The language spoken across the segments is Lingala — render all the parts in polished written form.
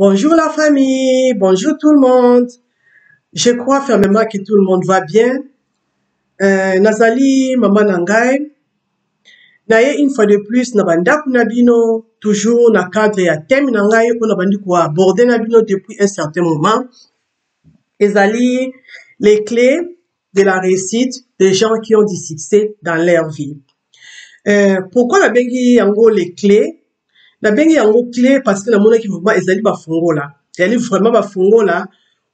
Bonjour la famille, bonjour tout le monde. Je crois fermement que tout le monde va bien. Nazali mama na ngai naye une fois de plus na bandako na bino, toujours na cadre ya thème na ngai oyo nabandi koaborder na bino depuis un certain moment. Ezali les clés de la réussite des gens qui ont du succès dans leur vie. Pourquoi nabengi yango les clés? Nabengi yango clé parce que namonaki vraiment ezali bafungola, ezali vraiment bafungola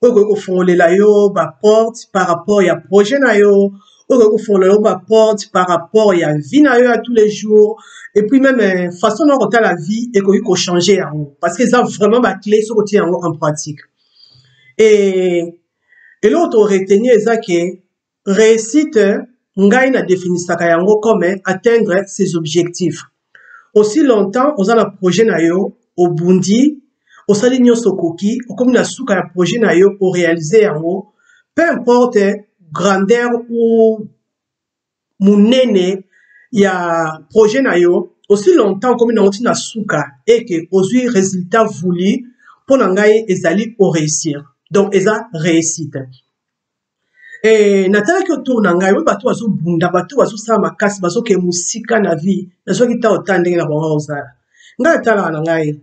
oyo ekoki kofungolela yo baporte par rapport ya projet na yo, oyo ekoki kofungolela yo baporte par rapport ya vie na yo ya tous les jours, et puis même façon na kotala vie ekoki kochanger yango, parce que eza vraiment baclé soki otie yango en pratique. Et eloko toretenir eza ke réussite, ngai na définisaka yango comme atteindre ses objectifs. Aussi longtemps oza na projet na yo, obundi, osali nyonso okoki, okomi na suka ya projet na yo, oréaliser yango, peu importe grandeur ou monene ya projet na yo, aussi longtemps okomi nango ntina suka eke ozwi résultat voulu, mpo na ngai ezali oréussir, donc eza réussite. Natalaki autour na ngai oyo bato bazobunda, bato bazosala makasi, bazokende mosika na vie. Nazwaki ntango otala ndenge na bango kozala. Ngai natalaka na ngai,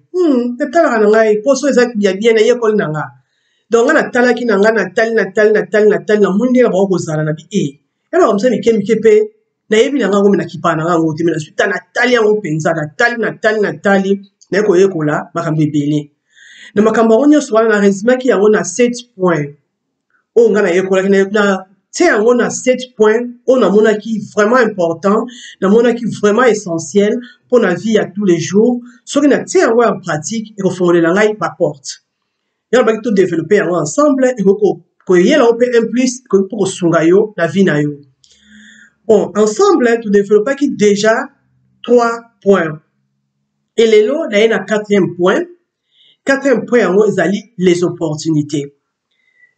natalaka na ngai poso eza ya bien, nayekoli na nga. Donc ngai natalaki na ngai, natali, natali, natali, natali, namoni ndenge na bango kozala na bi e ya makambo misa mike mike mpe nayebi na ngai yango, me nakipaka na ngai yango te. Me nazwi ta, natali yango mpenza, natali, natali, natali, naye koyekola makambo ebele na makambo yango nyonso wana. Na résumaki yango na 7 point oyo ngai nayekolaki, na tie yango na 7 points oyo namonaki vraiment important, namonaki vraiment essentiel mpo na vie ya tous les jours. Soki natie yango en pratique, ekofongolela ngai baporte. Yango baki todévelopper yango ensemble, ekoki koyela yo mpe un plus, ekoki mpo kosunga yo na vie na yo. Bon, ensemble todéveloppaki déjà 3 points et lelo naye na quatrième point. Quatrième point yango ezali les opportunités.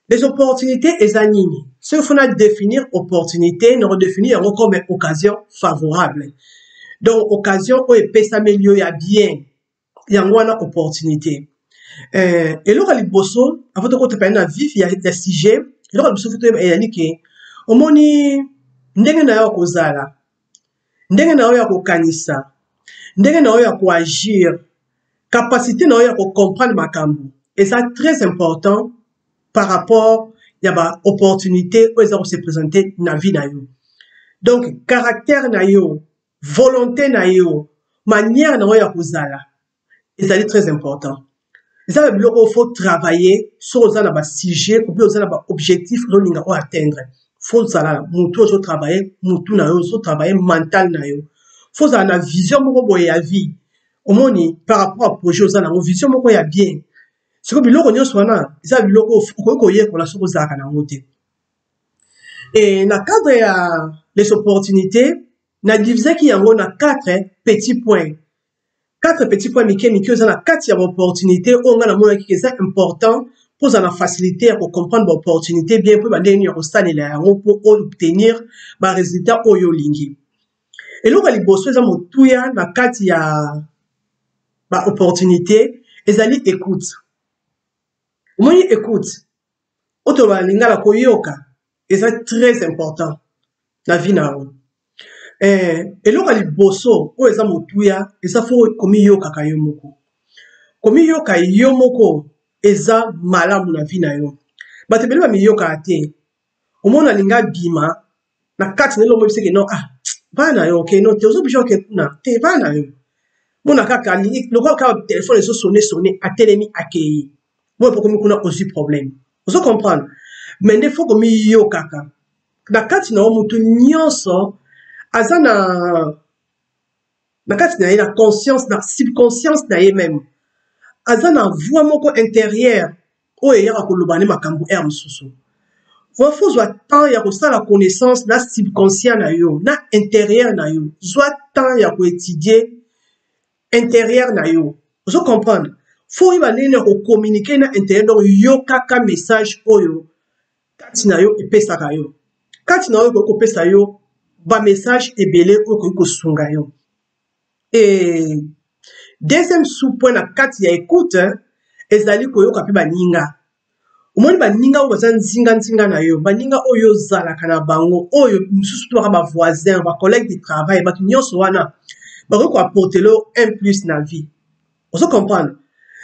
Les opportunités eza nini? Soki faut na définir opportunité, na redéfinir yango comme occasion favorable, donc occasion oyo epesameli yo ya bien, yango wana opportunité. Eloko ya liboso, avant tokota pene na vif ya sujet, eloko ya liboso faut toyeba ezali ke omoni ndenge na yo ya kozala, ndenge na yo ya kokanisa, ndenge na yo ya koagir, capacité na yo ya kocomprendre makambo eza très important par rapport ya baopportunité oyo eza kose présenter na vie na yo. Donc caractère na yo, volonté na yo, manière na yo ya kozala ezali très important. Eza na biloko oyo faut travailler. Soki oza na basujet ou bien oza na baobjectif ozolinga oyo atteindre, faut ozala motu ozotravailler motu na yo, ozotravailler mental na yo. Faut ozala na vision moko boye ya vie, omoni, par rapport à projet oza nango, vision moko ya bien. Sikoyo biloko nyonso wana eza biloko okoki koyekola soki ozalaka nango te. E na cadre ya les opportunités, na divisaki yango na quatre petits points, quatre petits points mike mike eza na kati ya baopportunité oyo ngai namonaki eza important mpo ozala na facilité ya kocomprendre baopportunité bien, mpo bandenge nini ya kosalela yango mpo obtenir barésultat oyo olingi. Eloko ya liboso eza motuya na kati ya baopportunité ezali écoute. Omoni, écoute oyo toloba na lingala koyoka, eza très important na vie na yo. Eloko ya liboso oyo eza motuya eza faut komiyokaka yo moko. Komiyoka yo moko eza malamu na vie na yo. Bato ebele bamiyokaka te. Omona, alingi abima na kati na eloko oyebisaki: "Non, ah, bana yo okende te, ozobija oke kuna te, bana yo." Mona kaka alingi lokola kaka telefone ezosonner sonner, atelemi, akei. Mona mpo komi kuna, ozwi problème. Ozo comprendre? Mais nde faut komiyokaka na kati na yo. Motu nyonso aza na kati na ye, na conscience, na subconscience na ye même, aza na voix moko intérieure oyo eyaka koloba ne makambo ere mosusu. Faut zwa temps ya kosala connaissance na subconscient na yo, na intérieur na yo. Zwa temps ya koétudier intérieur na yo. Ozo comprendre? Faut oyeba ndenge ya kocommuniquer na intérieur. Donc yokaka message oyo kati na yo epesaka yo. Kati na yo ekoki kopesa yo bamessage ebele oyo ekoki kosunga yo. E deuxième sous point na kati ya écoute ezali koyoka mpe baninga. Omoni baninga oyo baza nzinganzinga na yo, baninga oyo ozalaka na bango, oyo mosusu to baka ba voisins, ba collègues de travail, bato nyonso wana bakoki ko apporter yo un plus na vie. Ozo comprendre?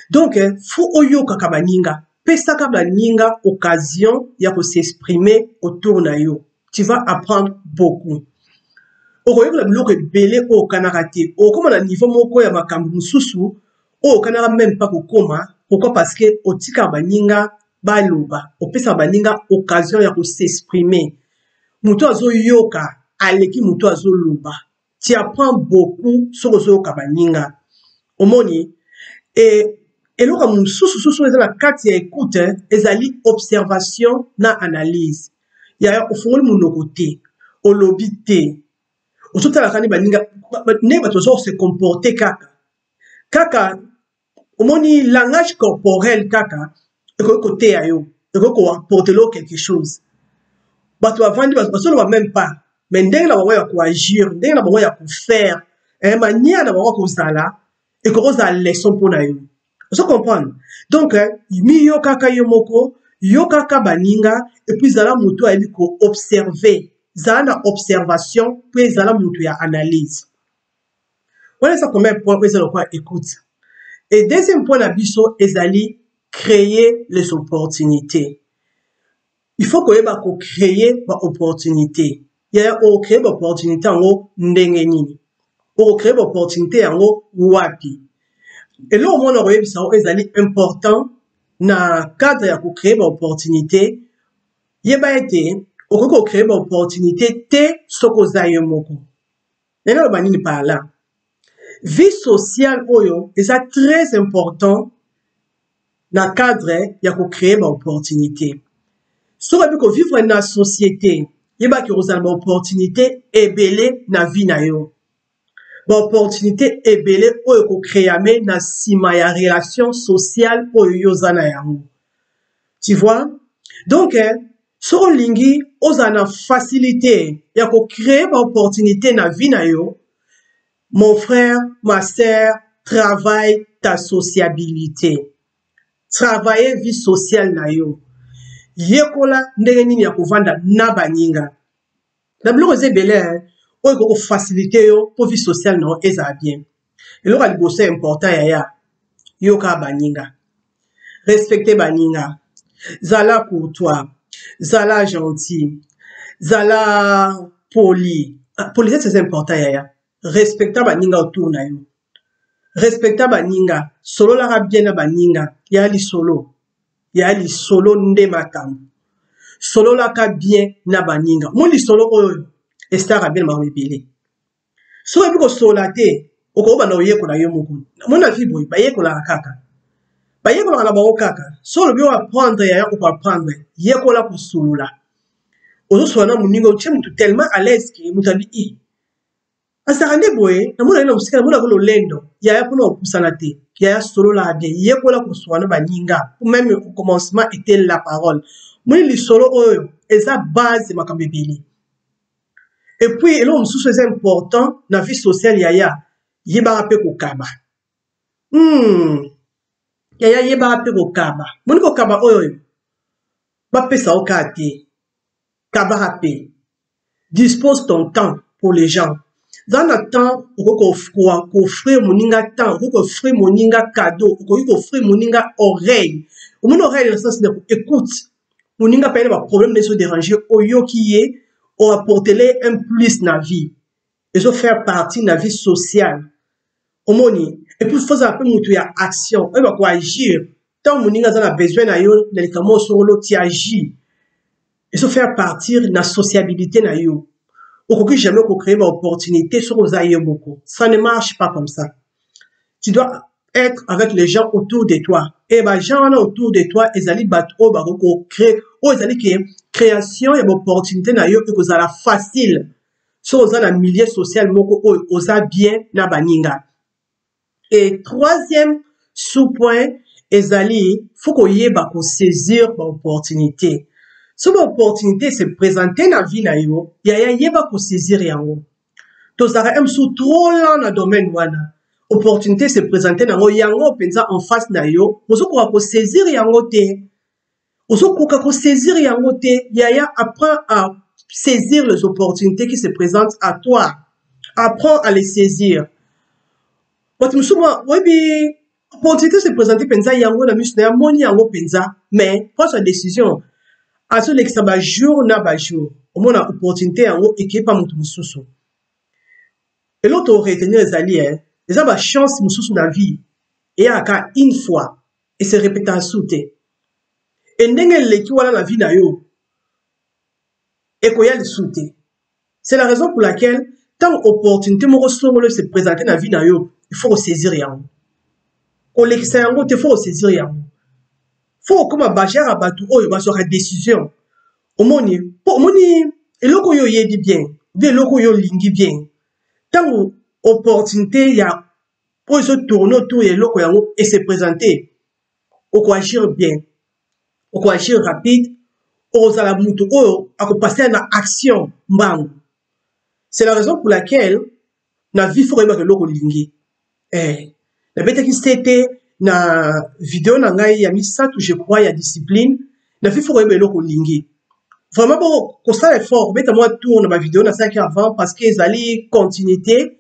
Donc, faut oyokaka baninga, pesaka baninga occasion ya ko s'exprimer autour na yo. Tu vas apprendre beaucoup. Okoyekola biloko ebele oyo okanaka te. Okokoma na niveau moko ya makambo mosusu oyo okanaka meme pas kokoma. Pourquoi? Parce que otikaka baninga baloba, opesaka baninga occasion ya ko s'exprimer. Moto azoyoka aleki moto azoloba. Tu apprends beaucoup soki ozoyoka baninga. Omoni? Et eloko mosusu susu eza na kati ya écoute ezali observation na analyse. Yaya ofungoli monoko te, olobi te, ozotalaka nde baninga ndenge bato bazo se comporter kaka kaka, omoni langage corporel kaka ekoki koteya yo, ekoki koapporter yo quelque chose. Bato bavandi bazoloba même pas, mais ndenge na bango ya koagir, ndenge na bango ya kofaire, manière na bango ya kozala ekoki kozala leçon mpona yo. Ozo comprendre? Donc miyokaka yo moko, yokaka baninga, et puis zala moto ayebi ko observer, zala na observation mpe zala moto ya analyse. Wana eza combien point oyo eza lokola écoute. Et deuxième point na biso ezali créer les opportunités. Il faut koyeba ko créer ba opportunités. Yaya o créer ba opportunité yango ndenge nini? O créer ba opportunité yango wapi? Eloko moko koyebisa yo ezali important na cadre ya ko créer ba opportunité, yeba ete okoki ko créer ba opportunité te soki oza yo moko. Nani aloba nini par là? Vie sociale oyo eza très important na cadre ya ko créer ba opportunité. Soki oyebi ko vivre na société, yebaki kozala ba opportunité ebele na vie na yo. Ba opportunité ebele oyo ko créame na sima ya relation sociale oyo yo oza na yango. Tu vois? Donc, soki olingi ozala na facilité ya ko créer ba opportunité na vie na yo, mon frère, ma sœur, travaille ta sociabilité. Travailler vie sociale na yo. Yekola ndenge nini ya kovanda na baninga. Na biloko eza ebele oyo ekoki kofacilite yo po vie sociale na yo ezala bien. Eloko ya liboso ya important yaya, yoka baninga. Respecte baninga. Zala courtois, zala gentil, zala poli. Politesse c'est important yaya. Respecta baninga autour na yo. Respecta baninga, sololaka bien na baninga, ya lisolo. Ya lisolo nde makambo. Sololaka bien na baninga. Mo lisolo oyo esara bien makambo ebele. Soki oyebi kosolola te, okobanda koyekola yo moko. Mona vie boye, bayekolaka kaka. Bayekolaka na bango kaka. Soki olobi o apprendre yaya oko apprendre. Yekola kosolola. Ozosolola na moninga, otie mutu tellement à l'aise ke mutu abi i. Azalaka nde boye, namona ye na mosika, namonaka lolendo. Yaya mpona kopusana te. Yaya solola bien. Yekola kosolola na baninga. Même au commencement était la parole. Moni lisolo oyo eza base makambo ebele. Et puis eloko mosusu eza important na vie sociale yaya, yebaka mpe kokaba. Yaya yebaka mpe kokaba. Moni kokaba oyo bapesa yo kaka te. Kabaka mpe. Dispose ton temps pour les gens. Za na temps okoki ko-offrir moninga temps, okoki ko-offrir moninga cadeau, okoki ko-offrir moninga oreille. Omoni oreille na sens na écoute. Moninga pe na ba problème na déranger, oyoki ye, o apporter un plus na vie. Ezo faire partie na vie sociale. Omoni, et puis faut za pe mutu ya action, oyeba ko agir. Tant moninga aza na besoin na yo na likambo songolo tu agis. Ezo faire partir na sociabilité na yo. Okoki jamais ko créer ba opportunité soki oza yo moko. Ça ne marche pas comme ça. Tu dois être avec les gens autour de toi. Et ba gens wana autour de toi ezali bato oyo bakoki ko créer, oyo ezali ke création ya ba opportunité na yo ekozala facile. Soki oza na milieu social moko oyo oza bien na baninga. Et troisième sous-point ezali faut koyeba ko saisir ba opportunité. So ba opportunité se présenter na vie na yo, yaya yeba ko saisir yango. Tozalaka un mosusu trop lent na domaine wana. Opportunité se présenter nango yango mpenza en face na yo, ozokoka kosaisir yango te. Ozokoka kosaisir yango te. Yaya, apprends à saisir les opportunités qui se présentent à toi. Apprends à les saisir. Bato mosusu oyebi opportunité se présenter mpenza yango na miso na ye, amoni yango mpenza, mais mpo azwa décision azolekisa bajour na bajour, omona opportunité yango ekei pa moto mosusu. Eloko to retenir ezali eza ba chance mosusu na vie eyaka une fois et se répétaka su te. E ndenge eleki wana na vie na yo ekoya lisusu te. C'est la raison pour laquelle ntango opportunité moko songolo se présenter na vie na yo, il faut kosaisir yango, kolekisa yango te, faut kosaisir yango. Faut kokoma bajare ya bato oyo bazwaka décision. Omoni, po omoni eloko oyo oyebi bien, obi eloko oyo olingi bien, ntango opportunité ya oyo ezotourne autour ya eloko yango ese présente, okoagir bien, okoagir rapide, okozala moto oyo akopase na action mbangu. C'est la raison pour laquelle na vie faut koyebaka eloko olingi. Nabetaki sete na video na ngai ya misato, je crois, ya discipline. Na vie faut koyeba eloko olingi. Vraiment, bo kosala effort kobeta mwa tour na bavideo nasalaki avant, parce que ezali continuité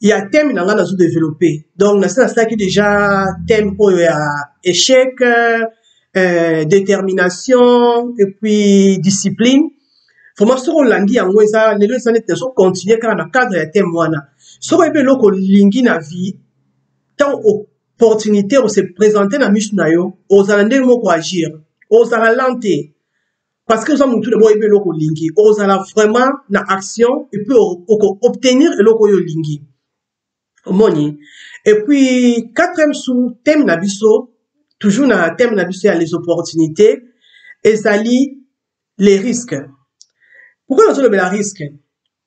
ya thème na ngai nazo développer. Donc nasi nasalaki déjà thème oyo ya échec, détermination et puis discipline. Vraiment, soki olandi yango, eza lelo eza neti nazo continuer kaka na cadre ya thème wana. Soki oyebi eloko olingi na vie, ntango opportunité ose présenter na miso na yo, ozala ndenge moko agir, ozala lent te, parce que oza motu d'abord oyebi eloko olingi, ozala vraiment na action et puis oko obtenir eloko oyo olingi. Omoni. Et puis quatrième sous thème na biso, toujours na thème na biso ya les opportunités, ezali les risques. Pourquoi nazolobela risque?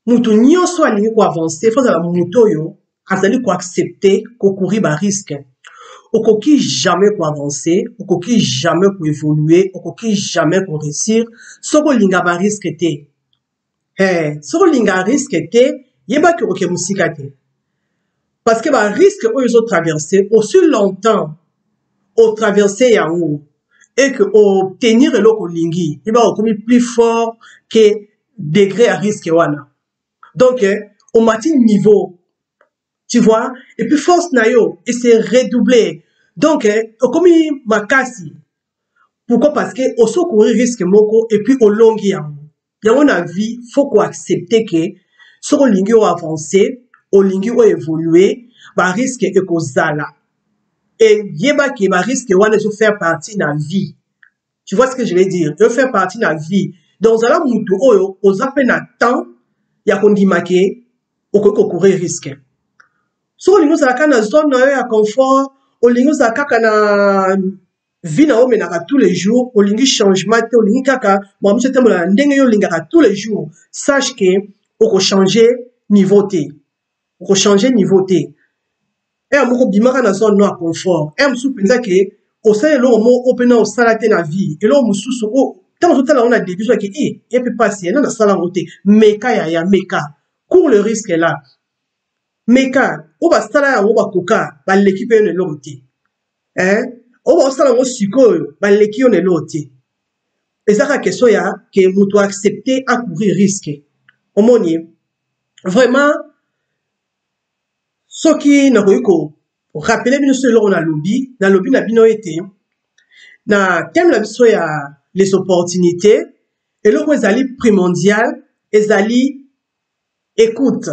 Moto nyonso alingi koavance, faut azala moto oyo azali koaccepte kokourir barisque. Okoki jamais koavance, okoki jamais koévolue, okoki jamais koréussir soki olinga barisque te. Soki olinga risque te, yebaki okoke mosika te, parce que barisque oyo ozotraverse aussi longtemps otraverse yango et que obtenir eloko olingi, yebaka okomi plus fort que degré ya risque wana. Donc omati niveau, tu vois, et puis force na yo et se redoubler. Donc okomi makasi. Pourquoi? Parce que oso courir risque moko et puis olongi yango. Yango na vie faut koaccepter ke soki olingi oavance, olingi oévolue, barisque ekozala. E yeba ke barisque wana ezofaire partie na vie. Tu vois ce que je veux dire? Ezofaire partie na vie. Donc ozala mutu oyo oza mpe na temps ya kondima ke okoki kokourir risque. Soki olingi ozala kaka na zone na yo ya confort, olingi ozala kaka na vie na yo omenaka tous les jours, olingi changement te, olingi kaka makambo nyonso etambola na ndenge yo olingaka tous les jours, sache ke okochange niveau te, okochange niveau te. Ere moko bimaka na zone no ya confort. Ere mosusu mpenza ke osala eloko moko oyo mpena osala te na vie, eloko mosusu oyo ntango ozotala yango na début ozwaki e ye mpe mpasi ye na nasala yango te. Meka yaya, meka, cours le risque là, meka. Oyo basala yango bakoka, baleki mpe yo na eloko te. Oyo baosala yango sikoyo baleki yo na eloko te. Eza kaka question ya ke moto accepte acourir risque. Omoni, vraiment, soki nakoki korappeler bino so eloko nalobi, nalobi na bino ete na thème na biso ya les opportunités, eloko ezali primordial ezali écoute.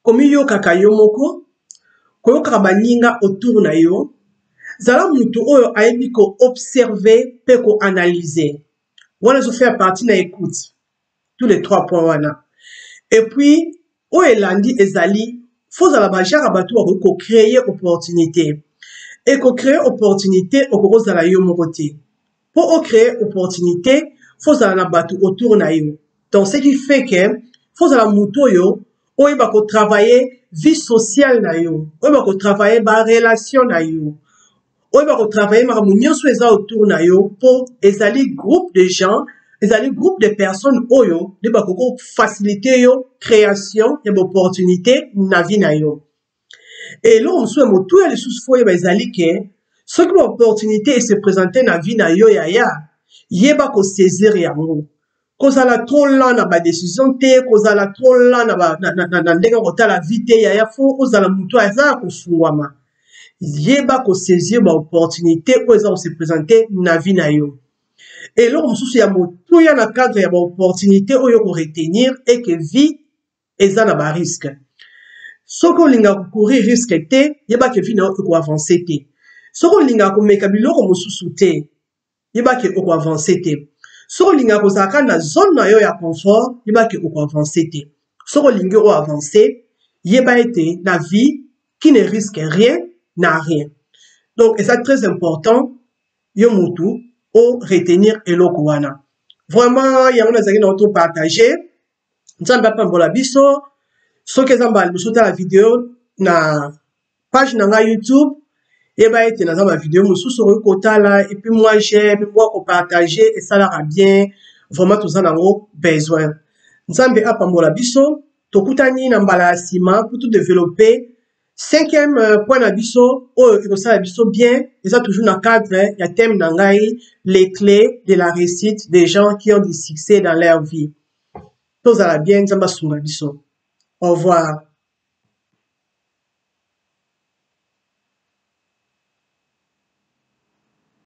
Komiyokaka yo moko, koyokaka baninga autour na yo, zala mutu oyo ayebi koobserve mpe koanalyse. Wana ezofaire partie na écoute, tous les trois points wana. Et puis oyo elandi ezali faut ozala bajare ya bato bakoki kocréer opportunité. E kocréer opportunité, okoki kozala yo moko te. Mpo ocréer opportunité, faut ozala na bato autour na yo. Donc ce qui fait que faut ozala motu oyo oyeba kotravailler vie sociale na yo, oyeba kotravailler barelation na yo, oyeba kotravailler makambo nyonso eza autour na yo, mpo ezali groupe de gens, ezali groupe de personnes oyo nde bakoki kofacilite yo création ya baopportunité na vie na yo. Eloko mosusu ya motuya lisusu fo oyeba ezali ke soki ba opportunité ese présente na vie na yo yaya, yeba ko saisir yango. Kozala trop lent na ba decision te, kozala trop lent na, ba, na, na, na, na ndenge ya kotala vie te yaya, fo ozala motu aza ya kofungwama. Yeba ko saisir ba opportunité oyo eza ko se présenter na vie na yo. Eloko mosusu ya motuya na cadre ya ba opportunité oyo ko retenir est que vie eza na ba risque. Soki olingaka ko courir risque te, yeba ke vie na yo eko avancer te. Soki olingaka komeka biloko mosusu te, yeba ke oko avancer te. Soki olingaka kozala kaka na zone na yo ya confort, yeba ke oko avancer te. Soki olingi o avancer, yeba ete na vie, qui ne risque rien n'a rien. Donc eza très important yo mutu o retenir eloko wana. Vraiment yango nazalaki na to partager. Nzambe apambola biso. Soki eza mbala liboso otala video na page na ngai YouTube, yeba ete naza ba video mosusu okoki kotala et puis moi j'aime moi ko partager esalaka bien vraiment toza nango besoin. Nzambe apambola biso. Tokutani na mbala ya nsima pour tout développer. Cinquième euh, point na biso oyo ekosala biso bien eza toujours na cadre ya thème na ngai les clés de la réussite des gens qui ont du succès dans leur vie. Tozala bien, Nzambe asunga biso. Au revoir.